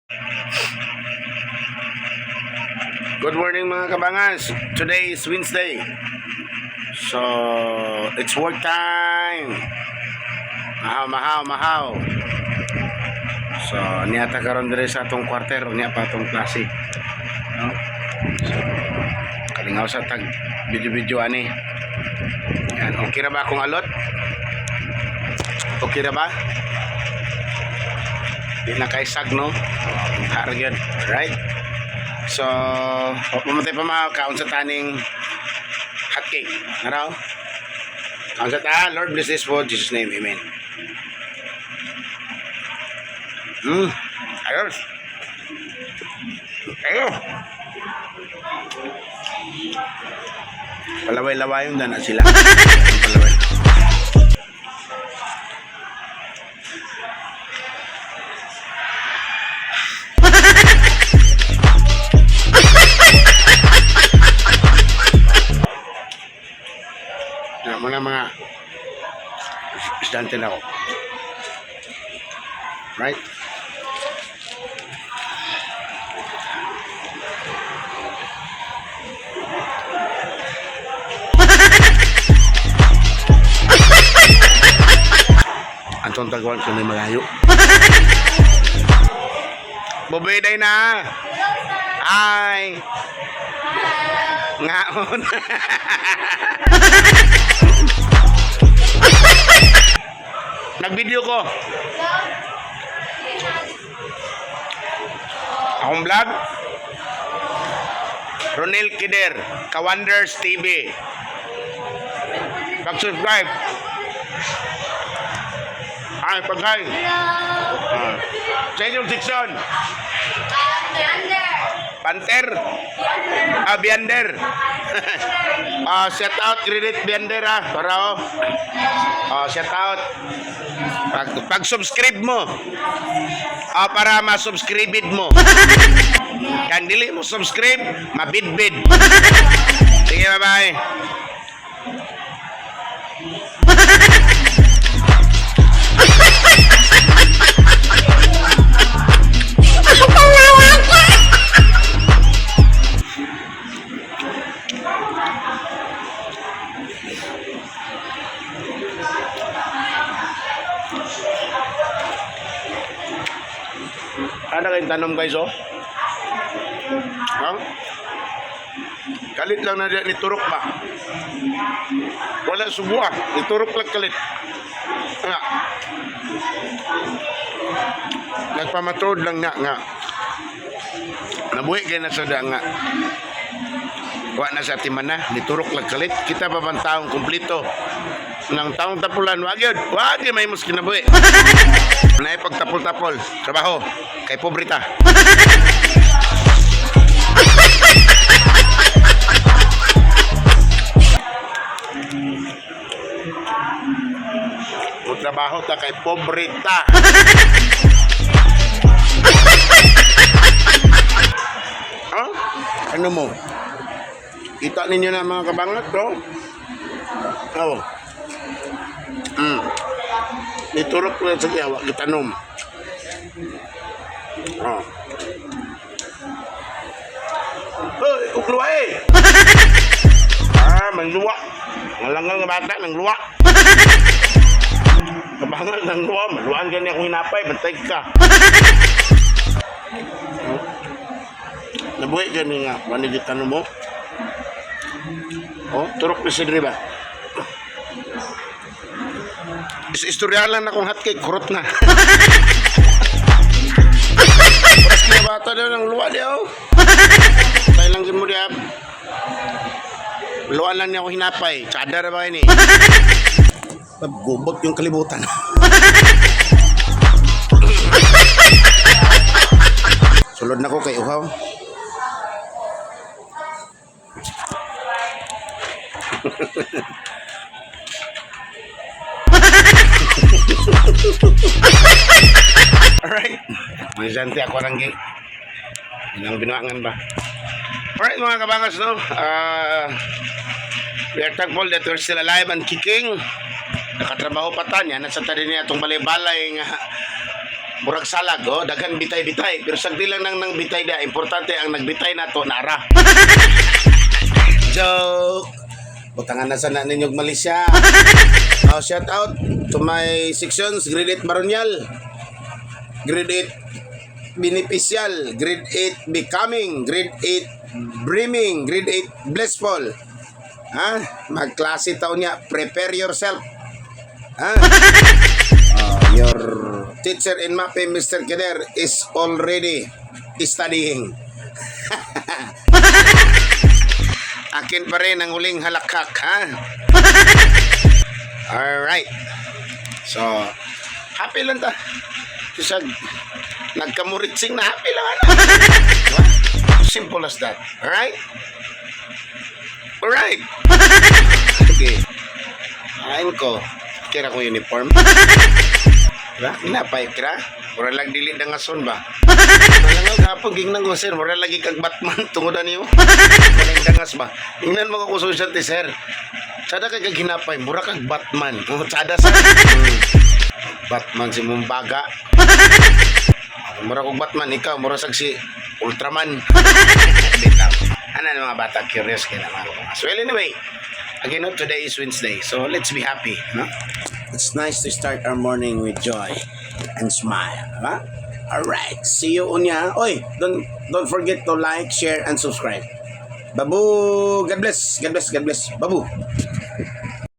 Good morning, mga kabangas. Today is Wednesday. So, it's work time. Mahaw, mahaw, mahaw. So, niya ta karon diri sa atong kwarter, niya pa atong klase. No? So, kalingaw sa tag video-video ani. Yan, okay ra ba akong alot? Okay ra ba? Di na kay sag, no? Unta ra gyud. Right? So, pumunta pa mga kaon sa taning hotcake. Araw? Kaon sa ta, Lord bless this food. Jesus' name, amen. Ayos. Ayos. Palaway-laway yung dana sila. Palaway. Ya, mga estudyante na ako. Right? Anton Tagwan ko may malayo. Bubiday na! Hi! Ngaon. Nag-video ko. Akong vlog. Ronel Kider, Kawanders TV. Pag-subscribe. Ay, pag-hi. Hello! Ah. Sa inyong section, Under! Panther. Ah, Biander. Ah, shout out credit Biander ah. Para oh. Ah, shout out. Pag subscribe mo. Ah, para ma-subscribe mo. Kan dili mo subscribe, mabidbid. Sige, bye-bye. Ano kayong tanong, guys, oh? Ha? Kalit lang na diyan ni Turok ba? Wala subuha. Ni Turok lang kalit. Nga. Nagpamatod lang nga nga. Nabuhi kayo na sa da nga. Wa na sa timana, ni Turok lang kalit. Kita pa bang taong kumplito? Nang taong tapulan, wag yun. Wag yun, may mas kinabuhi. Na pagtapol-tapol, trabaho, kay pobrita. O trabaho ta kay pobrita. Huh? Ano mo? Kita ninyo na, mga kabangat, bro. Oh. Niturok ko lang sa gihawa, gitanom. Oh. Hoy, ukluwa eh. Ah, mangluwa. Ngalangal nga bata, nangluwa. Kabangal nang luwa, maluan ka niya kung hinapay, bantay ka. Oh. Nabuhi ka niya nga, wani mo. Oh, turok na si ba? Istoryalan na kung hotcake, kurot na. Paras na bata daw ng luwa diya, oh. Tayo lang mo diya. Luwan lang niya ako hinapay. Chadar ba ini? Gubot yung kalibutan. Sulod na ko kay uhaw. Alright. Mga sante ako lang gi. Yun ang binuangan ba? Alright, mga kabangas, no? We are thankful that we're still alive and kicking. Nakatrabaho pa ta niya. Nasa tali niya itong balay-balay nga. Murag salag, oh, daghan bitay-bitay. Pero sagdi lang nang nang bitay da, importante ang nagbitay nato nara. Joke. Butangan na sana ninyog malisya. Oh, shout out to my sections, Grade 8 Baronial, Grade 8 Beneficial, Grade 8 Becoming, Grade 8 Dreaming, Grade 8 Blissful. Ha? Magklase taon niya. Prepare yourself. Ha? Your teacher in MAPE, Mr. Keder, is already studying. Akin pa rin ang huling halakhak, ha? Alright. So, happy lang ta. Bisag, nagkamuritsing na happy lang, ano? Diba? Simple as that. Alright? Alright. Okay. Kain ko. Kira ko uniform. Diba? Ginapay kira. Mura lang dili na nga son ba? Wala nga kapag gingnan ko, sir. Mura lagi kag Batman tungod na niyo. Walang dangas ba? Ingnan mo ko kusog ti sir. Sada kay kag hinapay, mura kag Batman. Oh, sada sa. Batman si Mumbaga. Mura kog Batman, ikaw mura sag si Ultraman. Bitaw. Ano na mga bata curious kay na mga kumas. Well, anyway, again, no, today is Wednesday. So let's be happy, no? It's nice to start our morning with joy and smile, diba? All right. See you unya. Oy, don't forget to like, share and subscribe. Babu, God bless. God bless. God bless. Babu.